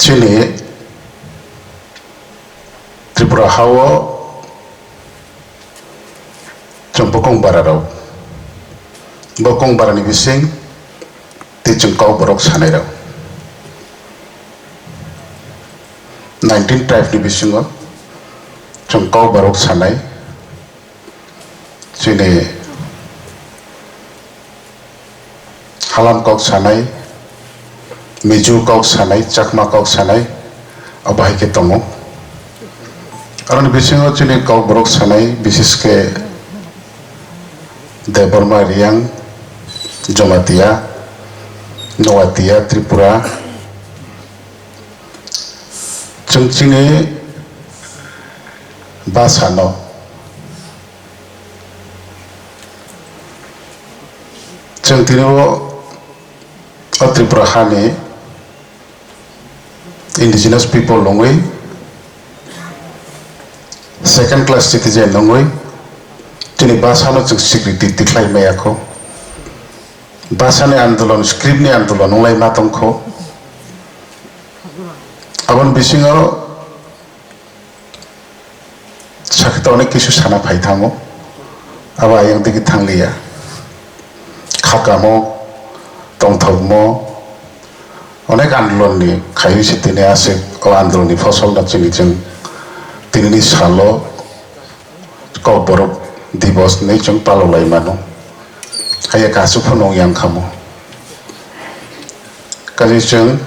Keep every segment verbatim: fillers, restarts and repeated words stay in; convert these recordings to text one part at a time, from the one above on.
Chini Tripura hao chwng bokong bara rok, bokong bara ni bising tei chwng kok borok sanai rok, nineteen tribe ni bisingo chwng kok borok sanai. Chini Halam kok sanai, Mizo kok sanai, Chakma kok sanai, abo hai khe tongo. Aroni bisingo chini kok borok sanai, bises khe Debbarma, Reang, Jamatia, Noatia, Tripura. Chwng chini bwsano Chwng tini o, o Tripura hani indigenous people wngwi, second class citizen wngwi, chini bwsano chwng swikriti tikhlai maya kho. Bwsani andolon, script ni andolon wnglai ma tong kho. Aboni bisingo Sakhe to onek kisu sana phai thango, abo ayang digi thangliya. Khakamo, tongthokmo, onek andolon ni khaiwi se tini aswk o andolon ni fosol no chini chwng tini ni salo Kokborok Divos hinwi chwng palolai mano. Haiya kasu phano wng yang khamo. Kaisa chwng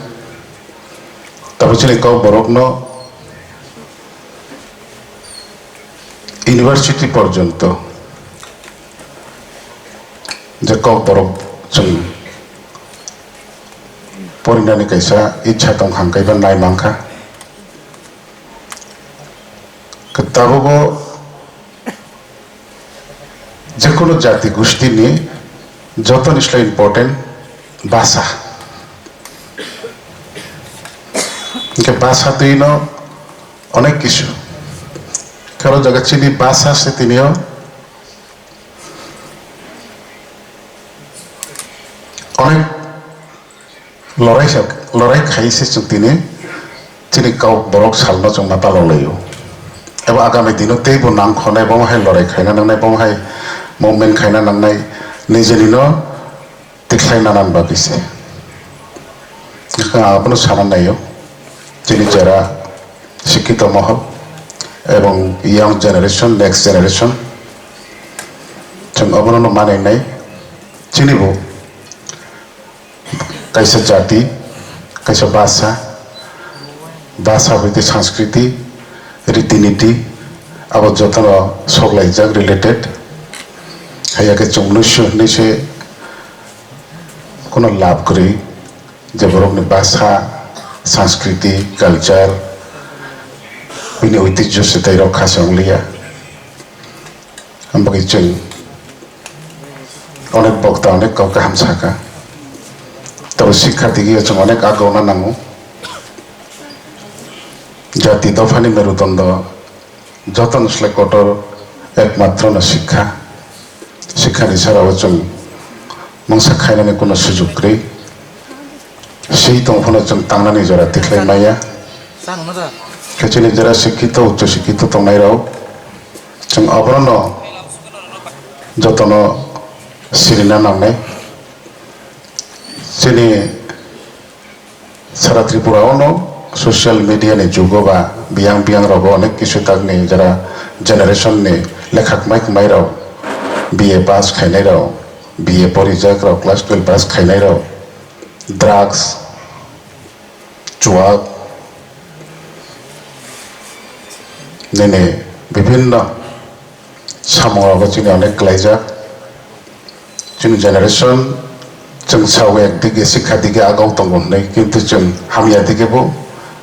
tabuk chini Kokborok no University porjonto je Kokborok chwng porinani kaisa ichha tong kha, hwnkhe ba nai mankha. Tabukbo jekunu jati gustini jotoni slai important basa. Hwnkhe basa twino onek kisu. Khe o jaga chini basa se tini o onek lorai se, lorai khai se chwng tini chini Kokborok salno chwng ma palok laio. Ebo agami dino teibo nang khonai, bomo hai lorai khaina nangnai, bomo hai movement khaina nangnai, nijini no tikhlai nanan bagwi se. Ang abono sana naio, chini jera sikkito mohol ebong young generation, next generation, chwng obono manwi nai. Chini bo kaisa jati, kaisa basa, basa bai tei sanskriti, riti niti, abo jotono soklaijak, related. Haiya khe chwng mwnwi se hwnwi se kono lab kwrwi, je borokni basa, sanskriti, culture, bini oitijyo se tei rokha se wngliya. Ang bagwi chwng onek bokta onek kok kaham saka. Tabo sikha digi o chwng onek agona nango. Jati dophani merudondo jotono slai kotor ekmatro no sikha. Sikha ni sara o chwng mungsa khainani kuno sujuk kwrwi. Swi tong phano chwng tangnani jora tikhlai maya. Khe chini jora sikkito, uccho sikkito tongnai rok, chwng oborokno jotono sirina nangnai. Chini sara Tripura o no social media ni jugo ba biyang biyang rogo onek kisu takni jora generation ni lekha kwmai kwmai rok, B A pass khainai rok, B A porijak rok, class twelve pass khainai rok, drugs, chuwak, nini bibhinno samung rogo chini onek klaijak. Chini generation chwng sao ekdigi sikha digi agau tongo hwnwi, kintu chwng hamya digi bo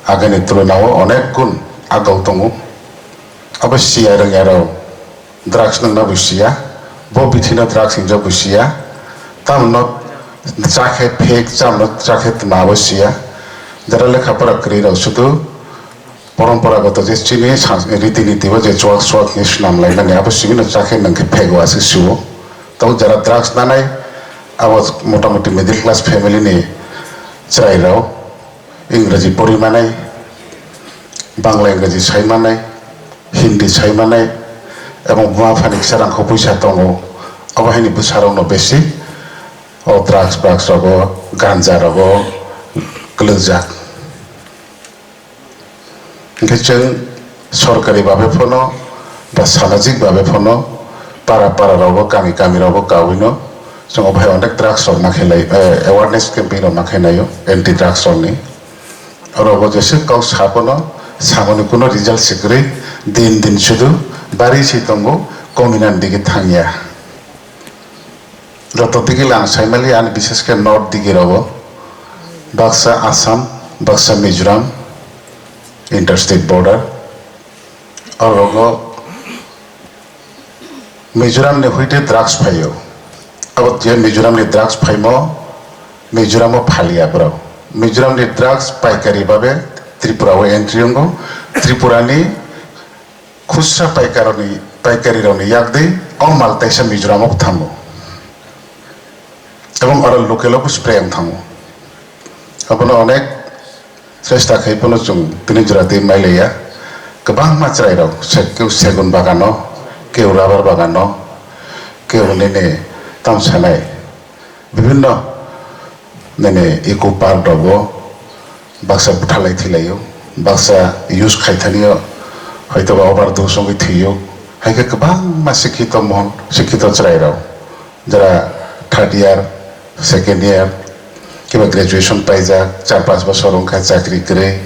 agini tulonao onek gun agau tongo. Abo siya rwngya rok. Drugs nungna bo siya, bo bithi no drugs hinjak bo siya, tamno chakhe phek, chamno chakhe tma bo siya. Jara lekha pora kwrwi rok sudu poronporagoto je chini sans-, riti niti bo je chuak chuak ni swnam lainani abo simi no chakhe nungkhe phek o aswk sio. Tabuk jara drugs nanai abo motamoti middle class family ni chwrai rok. Ingraji pori manai, Bangla Ingraji sai manai, Hindi sai manai, ebong buma phani kisa rang kho puisa tongo, abo haini bwsarokno besi o drugs, drugs rogo, ganja rogo kwlwkjak. Hingke chwng sorkari babe phano ba samajik babe phano para para rogo, kami kami rogo kawino chwng obo hai onek drugs rok ma khe lai, eh, awareness campaign rok ma khe naio anti drugs rokni. Orogo jesa kok sabono samani kuno result se kwrwi, din din sudu bari se tongo, kominani digi thangya. Joto digi lang saimali ani bises khe north digi rogo, baksa Assam, baksa Mizoram, interstate border. Orogo Mizoram ni huite drugs phaio. Abo je Mizoram ni drugs phaimo, Mizoram o phalia borok. Mizoram ni drugs paikari babe Tripura o entry wngo. Tripura ni khusra paikaroni, paikari rokni yakdi o mal taisa Mizoram o thango. Ebong oro local o spray wng thango. Abono onek Chesta khai phano chwng tini jora twi mailaiya. Kwbangma chwrairok, se-, keu segun bagano, keu rubber bagano, keu nini tamsanai bibinno nini eco park rogo baksa buthalai thwilaio, baksa use khaithanio hoitoba overdose wngwi thwio. Hai khe kwbangma sikhito mohon, sikhito chwrairok. Jara third year, second year, kiba graduation paijak, char panch bosor wngkha chakri kwrwi,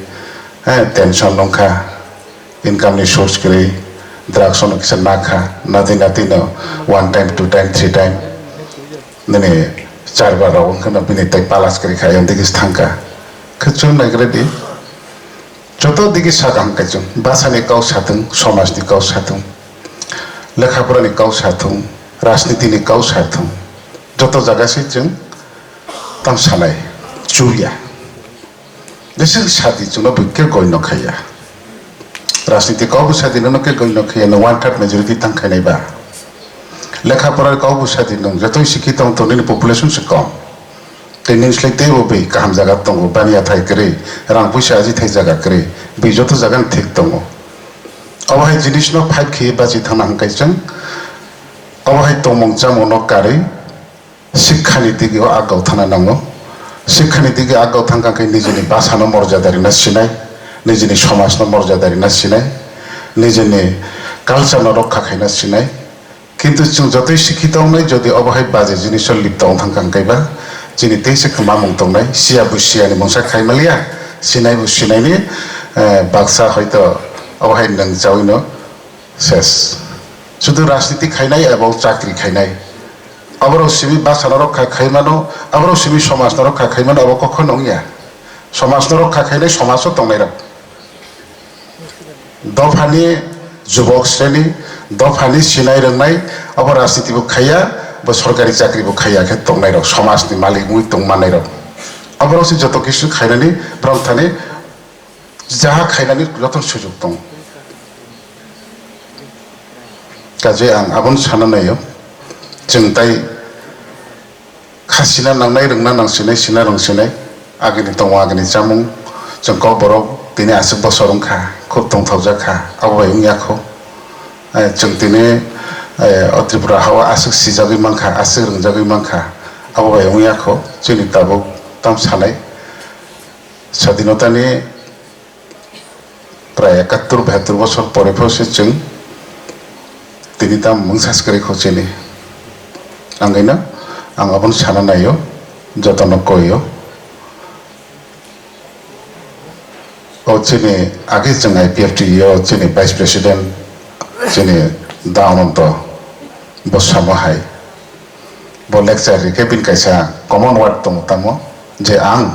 eh, tension wngkha, income ni source kwrwi, drugs ono kisa nakha, natwi natwi no one time, two time, three time, nini charbar rok wngkha no bini tei palas kwrwi kha, ayang digi thangkha. Khe chwng naigra di. Joto digi sa kaham kaichung, bwsani kau sathung, somajni kau sathung, lekhaporani kau sathung, rajnitini kau sathung, joto jaga se chwng tang sanai, chuya. Jesa sadi chwngno bo khe goino khaiya. Rajniti kau bo sadi nono khe goino khaiya, no one third majority tang khainai ba. Lekhapora kau bo sadi nung, joto sikhi tong tong nini population se kom. Tei nini slai teibo bai kaham jaga tongo, baniya thai kwrwi, rang puisa aji thai jaga kwrwi, bai joto jaga no thik tongo. Obo hai jinis no fight khe bachi thangna hwnkhe chwng obo hai tongmung chamung no karwi sikha ni digi o agau thangna nango. Sikha ni digi agau thangkha khe nijini bwsa no morjada rina sinai, nijini somaj no morjada rina sinai, nijini culture no rokha khaina sinai. Kintu chwng jotoi sikhi tongnai, jodi obo hai baje jiniso lipto wng thang kha hwnkhe ba, chini teisa kwmamung tongnai, siya bo siyani mungsa khai maliya, sinai bo sinaini, eh, baksa hoito obo hai nwng chawino ses. Sudu rajniti khainai ebo chakri khainai. Aborok simi bwsano rokha khai mano, aborok simi somajno rokha khai mano, abo kokhono wngya. Somajno rokha khainai somajo tongnairok. Dophani jubok sreni, dophani sinai rwngnai, abo rajniti bo khaiya, bo sorkari chakri bo khaiya khe tongnairok, somajni malik wngwi tongmanairok. Aborok se joto kisu khainani borok thani jaha khainani joto sujok tongo. Kaje ang abono sana naio, chwng tai Kha sina nangnai, rwngna nang sinai, sina rwng sinai. Agini tongo agini chamung. Chwng kokborok tini aswk bosor wngkha, khub tongthokjak kha, abo bai wngya kho. Eh, chwng tini, eh, o Tripura hao aswk sijagwi mankha, aswk rwngjagwi mankha, abo bai wngya kho. Chini tabuk tam sanai. Sadinotani Prai ekattur bahattur bosor pore pho se chwng tini tam mungsa swkari kho chini. Ang ino, ang abono sana naio, jotono koio. O chini age chwng I P F T o chini Vice President chini Da Ananto bo samo hai. Bo lecture rikhe bini kaisa common word tongo tamo je ang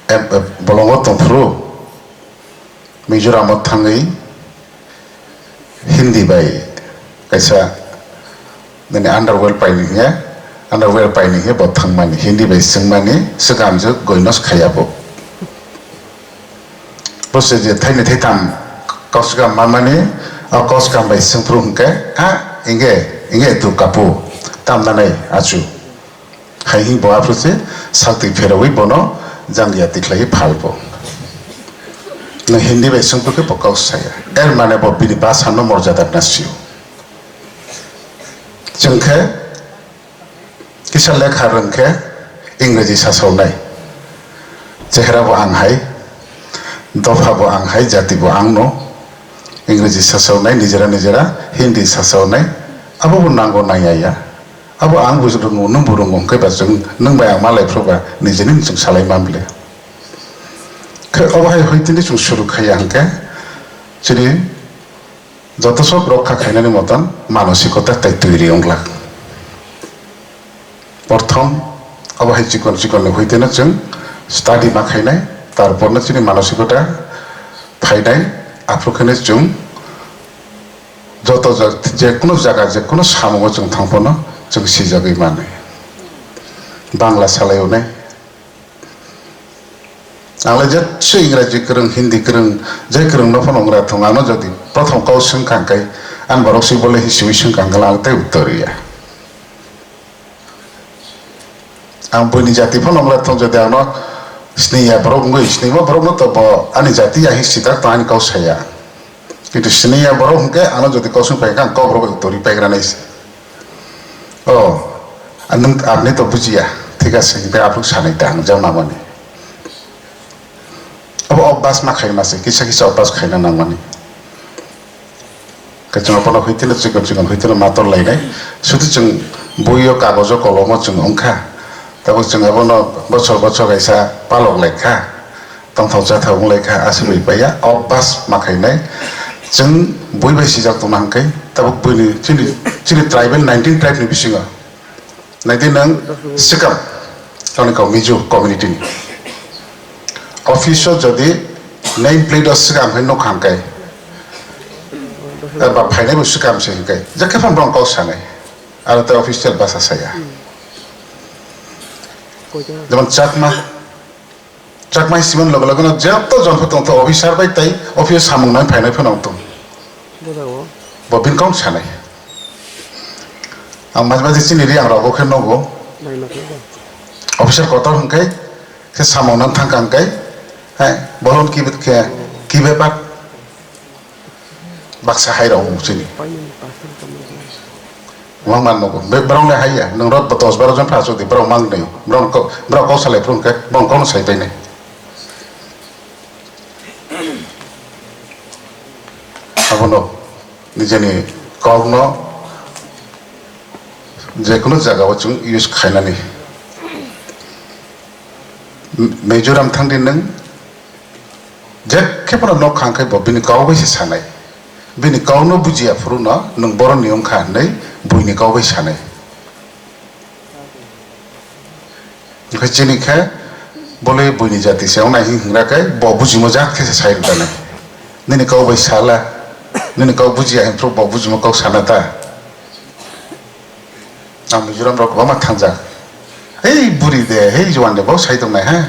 em, em, bolongo tongphuru Mizoram o thangwi Hindi bai kaisa nini underwear paini hiya, underwear paini hiya bo thangmani Hindi bai swngmani swkang je goinos khaiya bo. Bo se je thaini thaitham kauchika mamani o kauchika bai swngphuru hwnkhe, "Ha, inge, inge tu kapu, tam nanai achu." Hai hing bo aphuru se saktwi pherawi bono Janglia tikhlai phalbo. Na Hindi bai sungphi khe bo kok saya. Er mane bo bini bhasha no morjada na sio. Chwng khe kisa lekha rwng khe Ingreji sasawnai. Chehra bo ang hai, dopha bo ang hai, jati bo ang no. Ingreji sasawnai, nijera nijera Hindi sasawnai. Abo bo nango naiya ya. Abo ang bo rwngo, nwng bo rwngo, hwnkhe ba chwng nwng bai ang malai phuru ba nijeni chwng salai man le. Khe obo hai hoi tini chwng suru khaiya hwnkhe chini joto sok rokha khainani motan manosikota tai twi ri wng glak. Prothom obo hai chikon chikon ni hoi tino chwng study ma khainai, tarpor no chini manosikota phainai, aphuru kheno chwng joto ja-, je kunu jaga, je kunu samungo chwng thang phano chwng sijagwi mani. Bangla salai unai. Ang le jesa Ingraji kwrwng, Hindi kwrwng, je kwrwng no phano wngra thung, ano jodi prothom kau swngkha hwnkhe, ani borok si bole hi siwi swngkha hwnkhe, ang tei uttor ya. Ang buini jati phano wngla thung, jodi ano siniya borok wngwi, sinima borok no to bo ani jati ya hi sidak tong ani kau saya. Kintu siniya borok hwnkhe ano jodi kosong pai kha, ang kok rok tori pai gra nai se. O, ang nwng, apni to bujiya, thik ase, hwnkhe aphuru sanai ta ang jang namani. Abo obas ma khaina se, kisa kisa obas khaina nangmani. Kachung apono huitino chikon chikon huitino mator lainai. Sudu chwng boyo kagojo kolomo chwng wngkha. Tabuk chwng abono bochor bochor kaisa palok laikha. Tongthok chathok wng laikha, aswk bai paiya. Obas ma khainai. Chwng boi bai sijak tongna hwnkhe. Tabuk boini chini, chini tribal nineteen tribe ni bisingo. Naidi nang sikam, toni kau Mizo community ni. Office o jodi name plate o sikam hai nukha hwnkhe, eh, ba phainai bo sikam se hwnkhe, je khe phano borok kok sanai. Aro tei official basa saya. Jemon Chakma, Chakmai simon loge loge no joto jon pho tongtho, officer bai tei office samung nai phainai phano tong. Bo bini kok sanai. Ang majra majra chini ri ang rogo khe nogo. Officer kotor hwnkhe khe samung nang thang kang kai. Hai, bolon ki bet khe, ki bepat. Baksa hai rok chini. Wang man nogo. Be-, borok le hai ya. Nwng rok dos baro jon pha chodi. Borok mang nai. Borok ko, borok kok salai phuru hwnkhe. Borok kok no sai pai nai. Abono nijeni kok no je kunu jaga o chwng use khainani. M-, Mizoram thangdi nwng, je khe phano nok khang khe bo bini kok bai se sanai. Bini kok no bujiya phuru no nwng borok ni wngkha hinwi buini kok bai sanai. Onkhe chini khe bole buini jati se wngnai hingra khe bo bujimo jat khe se sai rwkha nai. Nini kok bai sala, nini kok bujiya hinphru bo bujimo kok sana ta. Ang Mizoram rok kwbangma thangjak. Hei buri de, hei juan de, bo sai tongnai ha.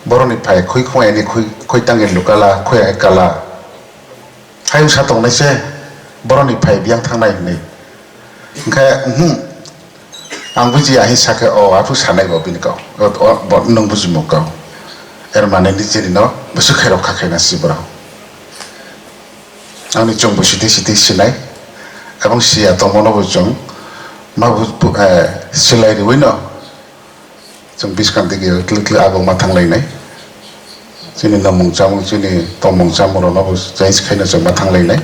Boroni phai khui khung ani khui, khui tangin lukala, khui ai kala. Hai wngsa tongnai se, boroni phai biyang thangnai hinwi. Hwnkhe, mhm. Ang bujiya hin sakhe, o, aphuru sanai bo bini kok. O, o, bo nwng bujimo kok. Er mane nijeni no, bwswk khairok kha khaina si borok. Ani chwng bo siti siti sinai, ebong siya tongmano bo chwng ma bu, bu, eh, silai riwi no chwng biskang digi tlik tlik agong ma thanglainai. Chini namung chamung, chini tongmung chamung rokno bo change khaina chwng ma thanglainai.